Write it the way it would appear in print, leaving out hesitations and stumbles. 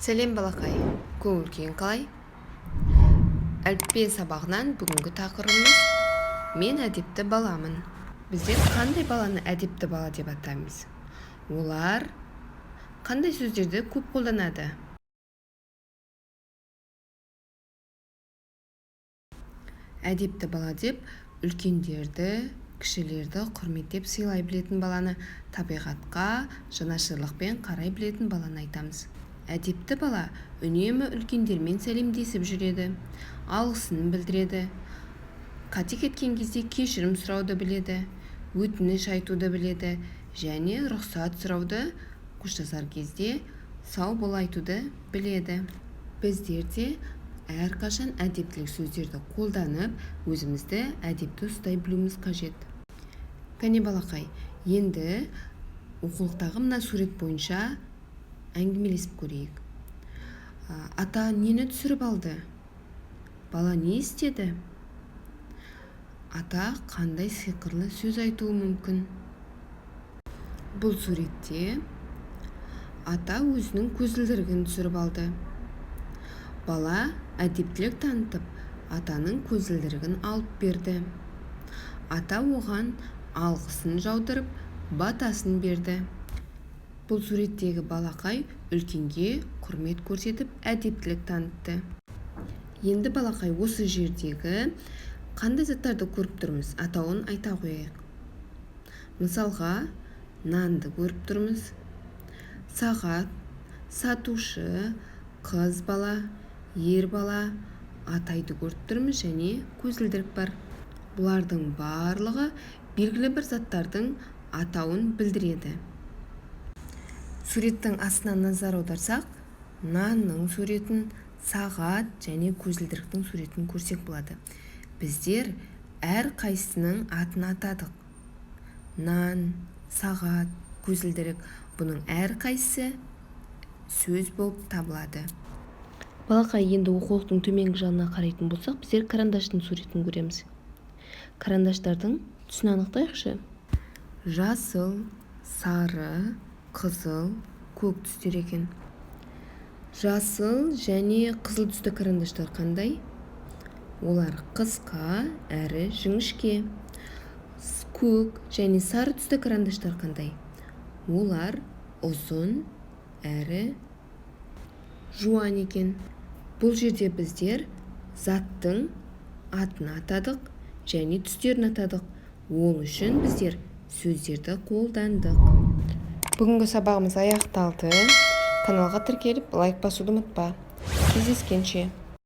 Сәлем, балақай! Көңіл күйің қалай? Әліппе сабағынан бүгінгі тақырыбымыз: «Мен әдепті баламын». Біздер қандай баланы әдепті бала деп атаймыз? Олар қандай сөздерді көп қолданады? Әдепті бала деп үлкендерді, кішілерді құрметтеп, сыйлай білетін баланы, табиғатқа жанашырлықпен қарай білетін баланы айтамыз. Әдепті бала үнемі үлкендермен сәлемдесіп жүреді, алғысын білдіреді, қате кеткен кезде кешірім сұрауды біледі, өтініш айтуды біледі және рұқсат сұрауды, қоштасар кезде сау бол айтуды біледі. Біздер де әрқашан әдептілік сөздерді қолданып, өзімізді әдепті ұстай білуіміз қажет. Кәне, балақай, енді оқулықтағы мына сурет бойынша әңгімелесіп көрейік. Ата нені түсіріп алды? Бала не істеді? Ата қандай сиқырлы сөз айтуы мүмкін? Бұл суретте ата өзінің көзілдірігін түсіріп алды. Бала әдептілік танытып, атаның көзілдірігін алып берді. Ата оған алғысын жаудырып, батасын берді. Бұл суреттегі балақай үлкенге құрмет көрсетіп, әдептілік танытты. Енді, балақай, осы жердегі қандай заттарды көріп тұрмыз, атауын айта қояйық. Мысалға, нанды көріп тұрмыз, сағат, сатушы, қыз бала, ер бала, атайды көріп тұрмыз және көзілдірік бар. Бұлардың барлығы белгілі бір заттардың атауын білдіреді. Суреттің астына назар аударсақ, нанның суретін, сағат және көзілдіріктің суретін көрсек болады. Біздер әр қайсысының атын атадық: нан, сағат, көзілдірік. Бұның әрқайсысы сөз болып табылады. Балақай, енді оқулықтың төменгі жағына қарайтын болсақ, біздер карандаштың суретін көреміз. Карандаштардың түсін анықтайықшы. Жасыл, сары, қызыл, көк түстер екен. Жасыл және қызыл түсті карандаштар қандай? Олар қысқа әрі жіңішке. Көк және сары түсті карандаштар қандай? Олар ұзын әрі жуан екен. Бұл жерде біздер заттың атын атадық және түстерін атадық. Ол үшін біздер сөздерді қолдандық. Бүгінгі сабағымыз аяқталды. Каналға тіркеліп, лайк басуды ұмытпа. Кездескенше!